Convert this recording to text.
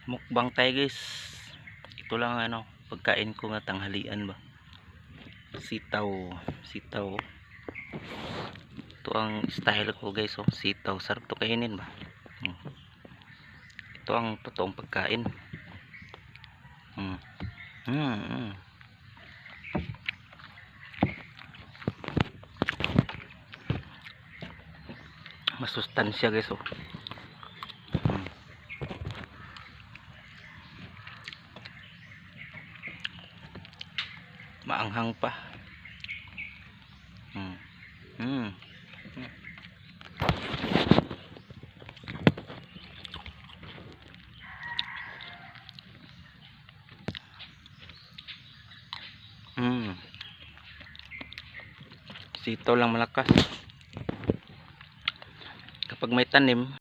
Mukbang tayo, guys. Ito lang ano, pagkain ko nga tanghalian ba. Sitaw, sitaw. Ito ang style ko, guys, oh, sitaw. Sarap to kainin ba. Ito ang totoong pagkain. Masustansya, guys, oh. Maanghang pa. Sitaw lang malakas. Kapag may tanim,